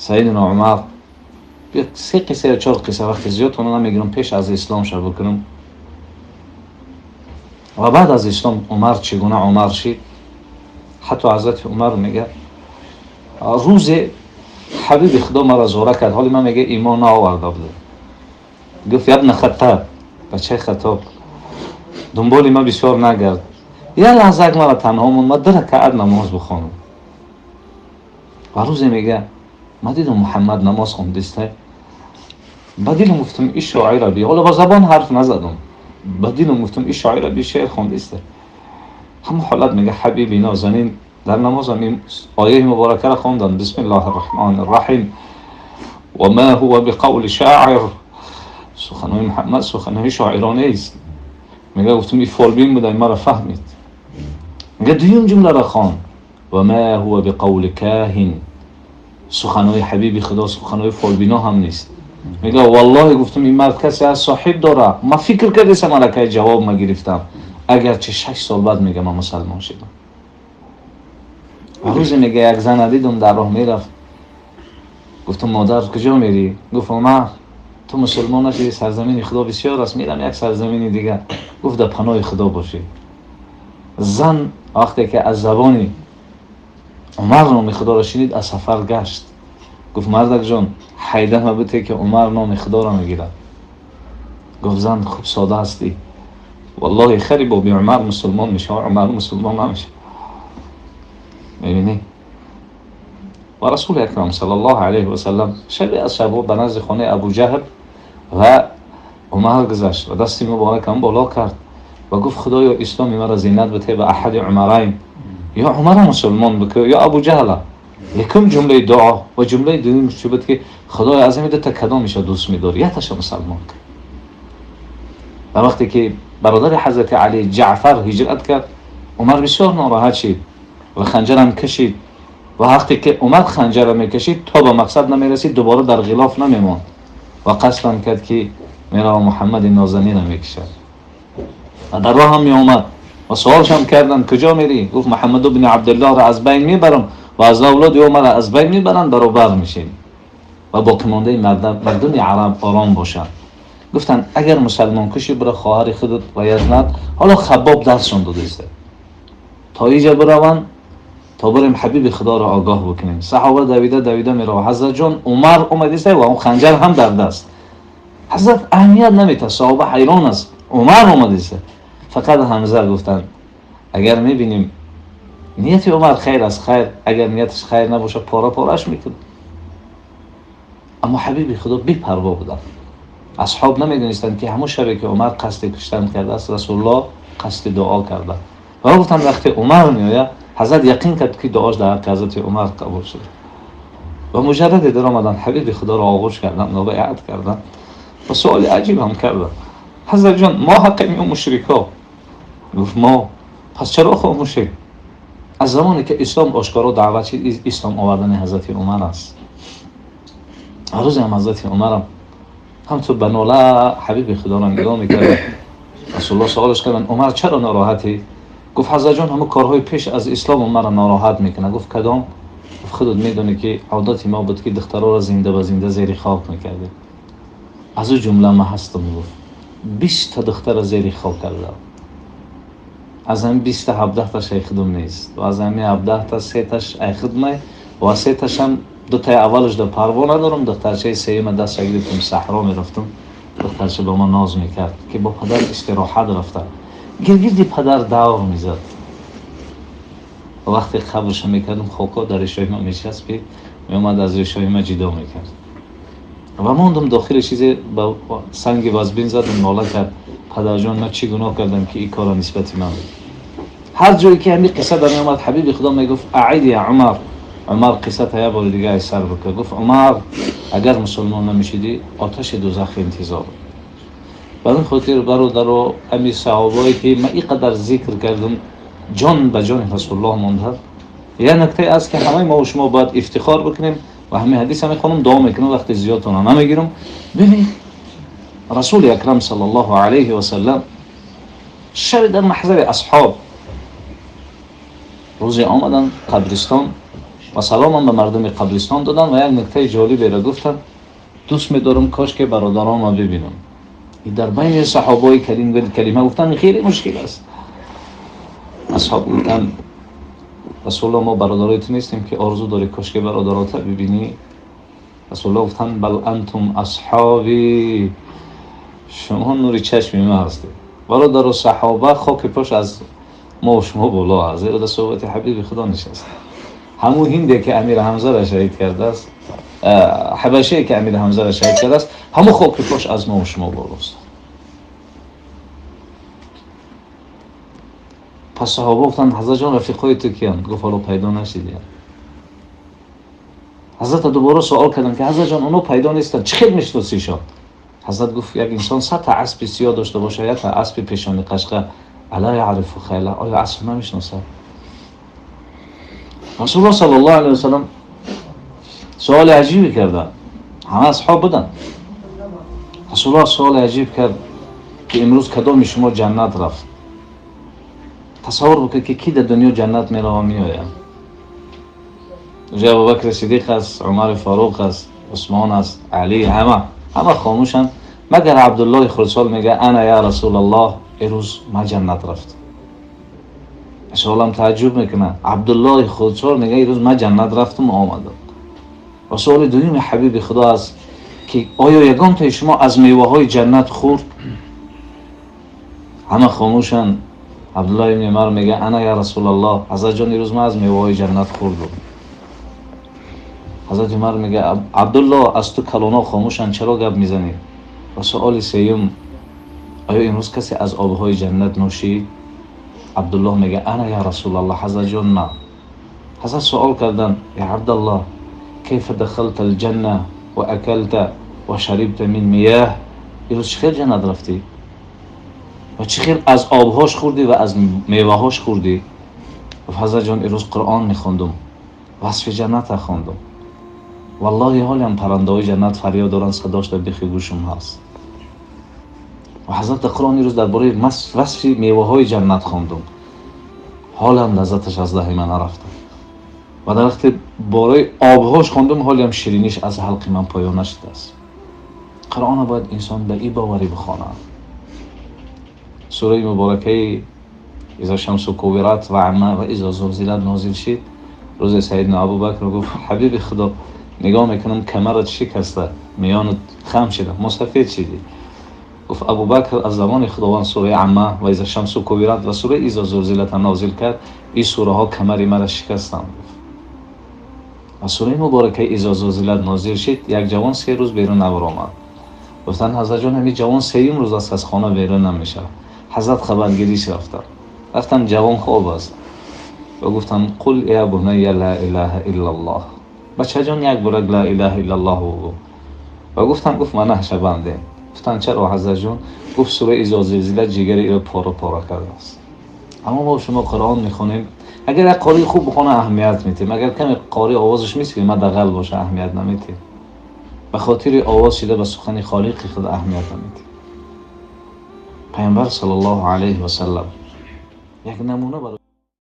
Сайидина Умар се қисса ё чор қисса, вақти зиёд онро намегирам, пеш аз ислом ша бикунам ва баъд аз ислом Умар чӣ гуна Умар шид. Ҳатто ҳазрати Умар мега, рӯзе ҳабиби Худо маро зора кард, ҳоли ман, мега, имон наоварда будам. Гуфт: «Ябна Хаттаб, бачаи Хаттоб, дунболи ман бисёр нагард, як лаҳзак мара танҳо мон, ма ду ракаат намоз бихонам». Ва рӯзе, мега, ма дидам, Муҳаммад намоз хондиста. Ба дилам гуфтам: «И шоира би». Ҳоло ба забон ҳарф назадам, ба дилам гуфтам: «И шоира би, шеър хондиста». Ҳамон ҳолат, мега, ҳабиби нозанин дар намозам ин ояи муборакаро хонданд: «Бисмиллоҳи рраҳмони рраҳим, ва ма ҳува биқавли шоир». Суханои Муҳаммад суханои шоиронест. Мега, гуфтам: «И фолбин буда, маро фаҳмид». Мега, дуюм ҷумларо хон: «Ва ма ҳува биқавли каҳин». Суханои ҳабиби Худо суханои фолбино ҳам нест. Мега, валлоҳи, гуфтам: «Ин мард касе аз соҳиб дора». Ма фикр кардесам, аллакай ҷавоб ма гирифтам. Агарчи 6 сол баъд, мега, ман мусалмон шудам. Рӯзе, мега, як зана дидум, дар роҳ мерафт. Гуфтам: «Модар, куҷо мерӣ?» Гуфт: «Умар, ту мусулмон нашудӣ, сарзамини Худо бисёр аст, мерам як сарзамини дигар». Гуфт: «Дар паноҳи Худо бошӣ». Зан вақте ки аз забони Умар номи Худоро шунид, аз сафар гашт. Гуфт: «Мардакҷон, ҳайда мабуте, ки Умар номи Худоро мегирад». Гуфт зан: «Хуб, сода ҳастӣ, валлоҳи, хари боби Умар мусулмон мешава, Умар мусулмон намешава». Мебинӣ, ва Расули Акрам саллаллоҳу алайҳи васаллам шабе аз шабҳо ба назди хонаи Абуҷаҳл ва Умар гузашт ва дасти муборакам боло кард ва гуфт: «Худоё, исломи маро зинат бите ба аҳади Умарайн, ё Умара мусулмон бикӯ, ё Абуҷаҳла». Якум ҷумлаи дуо ва ҷумлаи дуюм чӣ буд? Ки Худоё, аз ҳами дута кадомиша дӯст медорӣ, якташа мусалмон кун. Дар вақте ки бародари ҳазрати Али Ҷаъфар ҳиҷрат кард, Умар бисёр нороҳат шид ва ханҷарам кашид. Ва вақте ки Умар ханҷара мекашид, то ба мақсад намерасид, дубора дар ғилоф намемонд ва қасдам кард, ки мерава Муҳаммади нозанина мекушад. Ва дар роҳам меомад ва суолшам карданд: «Куҷо мерӣ?» Гуфт: «Муҳаммаду бни Абдуллоҳро аз байн мебарам ва аз авлоди ӯ мара аз байн мебаранд, баробар мешем ва боқимондаи мардуми араб ором бошанд». Гуфтанд: «Агар мусалмон кушӣ, бира хоҳари худат ва язнат». Ҳоло Хаббоб дарсшон додааст, то иҷа бираванд, то бирем ҳабиби Худоро огоҳ бикунем. Саҳоба давида давида мерава: «Ҳазратҷон, Умар омадиста ва он ханҷар ҳам дар даст». Ҳазрат аҳамият наметад, саҳоба ҳайрон аст, Умар омадиста. Фақат Ҳамза гуфтанд: «Агар мебинем нияти Умар хайр аст, хайр, агар нияташ хайр набошад, пора пораш мекунад». Аммо ҳабиби Худо бепарво буданд. Асҳоб намедонистанд, ки ҳамон шабе ки Умар қасди куштан кардааст, Расулуллоҳ қасди дуо карда. Ва гуфтанд: вақте Умар меояд, ҳазрат яқин кард, ки дуош дар ҳаққи ҳазрати Умар қабул шуда. Ва муҷарраде даромаданд, ҳабиби Худоро оғӯш карданд ва байъат карданд. Ва суоли аҷиб ҳам карданд: «Ҳазратҷон, мо ҳаққем ё мушрикҳо?» Гуфт: «Мо». «Пас чаро хомӯшед?» Аз замоне ки ислом ошкоро даъват шид, ислом овардани ҳазрати Умар аст. Рӯзе ҳам ҳазрати Умарам ҳамту ба нола ҳабиби Худоро нигоҳ мекард. Расулуллоҳ суолаш карданд: «Умар, чаро нороҳатӣ?» Гуфт: «Ҳазратҷон, ҳамон корҳои пеш аз ислом маро нороҳат мекунад». Гуфт: «Кадом?» Гуфт: «Худат медонӣ, ки одати мо буд, ки духтароро зинда ба зинда зери хок мекардем. Аз ӯ ҷумла ма ҳастам». Гуфт: «20-та духтара зери хок кардам. Аз ҳамин 20-та 17-таш ай худум нест ва аз ҳамин 17-та сеташ ай худмай ва сеташам дутаи аввалаш да парво надорам. Духтарчаи сеюма дастша гирифтам, саҳро мерафтам, духтарча ба ма ноз мекард, ки бо падар истироҳат рафта, гиргирди падар давр мезад. Вақте қабрша мекардам, хокҳо дар решои ма мечаспид, меомад, аз решои ма ҷидо мекард ва мондам дохили чизе, ба санги вазбин задам, нола кард: падарҷон, ман чӣ гуноҳ кардам, ки ин корро нисбати ман?» Ҳар ҷое ки ҳамин қисса дар меомад, ҳабиби Худо мегуфт: «Аид я Умар, Умар, қиссата як бори дига аз сар бикун». Гуфт: «Умар, агар мусулмон намешидӣ, оташи дузах интизор». Ба ин хотир, бародаро, ҳами саҳобое ки ман ин қадар зикр кардам, ҷон ба ҷони Расулуллоҳ монда. Як нуктае аст, ки ҳамаи мо шумо бояд ифтихор бикунем ва ҳамин ҳадиса мехонам, дуо мекунам, вақти зиёдтона намегирам. Бибинед, Расули Акрам саллаллоҳу алайҳи васаллам шаби дар маҳзари асҳоб рӯзе омаданд қабристон. ва салом ба мардуми қабристон доданд ва як нуктаи ҷолиберо гуфтанд: дӯст медорам кош ки бародаронро бибинам. Ин дар байни саҳобаи карим калима гуфтан хеле мушкил аст. Асҳоб гуфтанд: Расулуллоҳ, мо бародарои ту нестем ки орзу дорӣ кош ки бародаротро бибинӣ? Расулуллоҳ гуфтанд: бал антум асҳобӣ, шумо нури чашми ма ҳастед. Бародару саҳоба хоки пош аз мо ва шумо боло аст, зеро дар суҳбати ҳабиби Худо нишаст. Ҳамун ҳинде ки Амир Ҳамзаро шаҳид кардааст, ҳабашие ки Амир Ҳамзаро шаҳид кардааст, ҳамун хоки пош аз мо ва шумо болост. Пас саҳоба гуфтанд: Ҳазрат ҷон, рафиқҳои ту киянд? Гуфт: ҳоло пайдо нашидиянд. Ҳазрат дубора суол карданд ки Ҳазрат ҷон, онҳо пайдо нестанд, чӣ хел мешиносишон? Ҳазрат гуфт: як инсон 100 та аспи сиёҳ дошта бошад, як та аспи пешони қашқа, ала яърифу хайла, оё асп намешиносад? Расулуллоҳ саллаллоҳу алайҳи васаллам суоли аҷибе карданд. Ҳама асҳоб буданд. Расулуллоҳ суоли аҷиб кард ки имрӯз кадоми шумо ҷаннат рафт? Тасаввур бикунед ки ки дар дунё ҷаннат мерава меояд. Инҷо Абубакр Сиддиқ аст, Умар Фаруқ аст, Усмон аст, Алӣ, ҳама хомӯшанд, магар Абдуллоҳи Хурдсол мегӯяд: ана я Расулаллоҳ, имрӯз ман ҷаннат рафтам. Саволам таажжуб мекунад. Абдуллоҳи Хурдсол мегӯяд: имрӯз ман ҷаннат рафтам ва омадам. Ва суоли дуюми ҳабиби Худо аст ки оё ягонтаи шумо аз меваҳои ҷаннат хӯрд? Ҳама хомӯшанд. Абдуллоҳ ибни Умар мегӯяд: ана я Расулаллоҳ, Ҳазрат ҷон, имрӯз ман аз меваҳои ҷаннат хӯрдам. Ҳазрат Умар мегӯяд: Абдуллоҳ, аз ту калоно хомӯшанд, чаро гап мезанӣ? Ва суоли сеюм: оё имрӯз касе аз обҳои ҷаннат нӯшид? Абдуллоҳ мегӯяд: ана я Расулаллоҳ, Ҳазрат ҷон, ман. Ҳазрат суол карданд: я Абдаллоҳ, кайфа дахалта алҷанна ва акалта ва шарибта мин мияҳ, имрӯз чӣ хел ҷаннат рафтӣ ва чӣ хел аз обҳош хӯрдӣ ва аз меваҳош хӯрдӣ? Ҳазрат ҷон, имрӯз Қуръон мехондум, васфи ҷаннатро хондум. Валлоҳи ҳолиам паррандаҳои ҷаннат фарёд доранд, садош дар бихи гӯшум ҳаст. Ва ҳазрат дар Қуръон имрӯз дар бораи васфи меваҳои ҷаннат хондум, ҳолиам лаззаташ аз даҳи ман нарафта. Ва дар вақти бораи обҳош хондум, ҳолиам шириниш аз ҳалқи ман поён нашудааст. Қуръонро бояд инсон ба ин боварӣ бихонад. Сураи муборакаи иза шамсу кувират ва амма ва иза зулзилат нозил шид. Рӯзе Сайидна Абубакр гуфт: ҳабиби Худо, нигоҳ мекунам камарат шикаста, миёнат хам шида, мусафед шидӣ. Гуфт: Абубакр, аз замони Худованд сураи амма ва иза шамсу кувират ва сураи иза зулзилат нозил кард, ин сураҳо камари маро шикастанд. Ва сураи муборакаи иза зулзилат нозил шид, як ҷавон 3 рӯз берун набаромад. Гуфтанд: Ҳазрат ҷон, ҳамин ҷавон 3-юм рӯз аст аз хона берун намешавад. Ҳазрат хабаргириш рафтанд. Рафтанд, ҷавон хоб аст. Ва гуфтанд: қул я бунайя ла илаҳа иллаллоҳ. Бачаҷон, як бурак ла илаҳа иллаллоҳ бигӯ. Ва гуфтанд, гуфт: ман наҳшабандем. Гуфтанд: чаро ҳазрат ҷон? Гуфт: сураи изо зилзила ҷигари иро пора пора кардааст. Аммо мо шумо Қуръон мехонем, агар як қории хуб бихона аҳамият медиҳем, агар каме қорӣ овозаш мисли ма дағал боша аҳамият намедиҳем. Ба хотири овоз шида ба сухани Холиқи худ аҳамият намедиҳем. Пайғамбар саллаллоҳу алайҳи васаллам як намуна барои